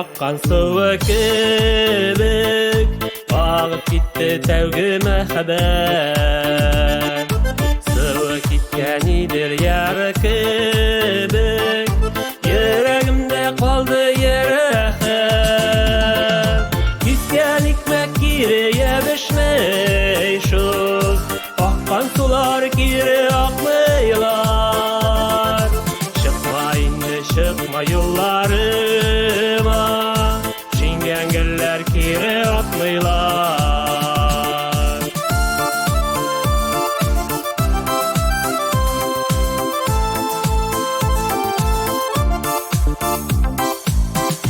Аккан суы кебек агып китте тәүге мәхәббәт. Суы киткән Идел яры кебек, йөрәгемдә калды йәрәхәт. Кискән икмәк кире ябешмей шул, аккан сулар кире акмыйлар. Чыкма инде, чыкма юлларыма, шиңгән гөлләр кире атмыйлар.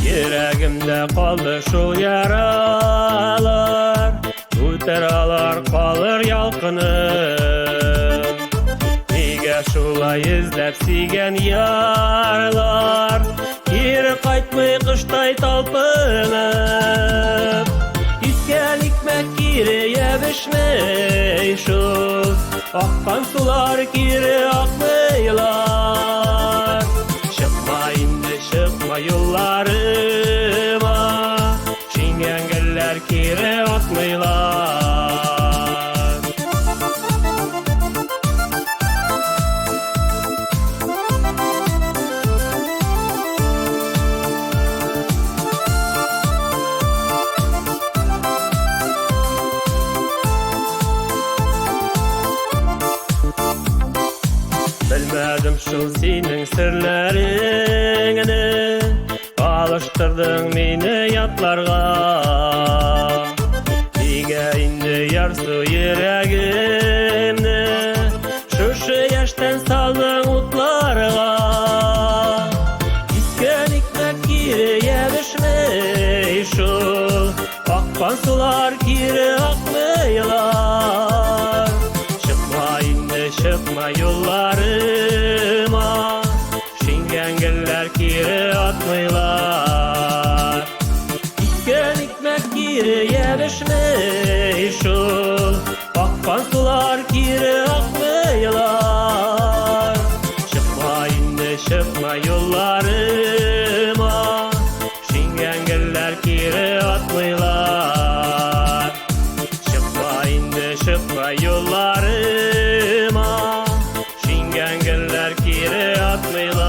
Йөрәгемдә калды шул яралар, үтәр алар калыр ялкыны. Нигә шулай эзләп сөйгән ярлар, кире кайтмый коштай талпынып. Кискән икмәк кире ябешмей шул, аккан сулар кире акмыйлар. Чыкма инде, чыкма юлларыма, шиңгән гөлләр кире атмыйлар. Белмәдем шул синең серләреңне, алыштырдың мине ятларга. Нигә инде ярсу йөрәгемне, шушы яшьтән салдың утларга. Кискән икмәк кире ябешмей шул, аккан сулар кире акмыйлар. Чыкма инде, чыкма юлларыма, шиңгән гөлләр кире атмыйлар. Кискән икмәк кире ябешмей шул, аккан сулар кире акмыйлар. Чыкма инде, чыкма юлларыма, шиңгән гөлләр кире атмыйлар. Чыкма инде, чыкма юлларыма, шиңгән гөлләр кире атмыйлар.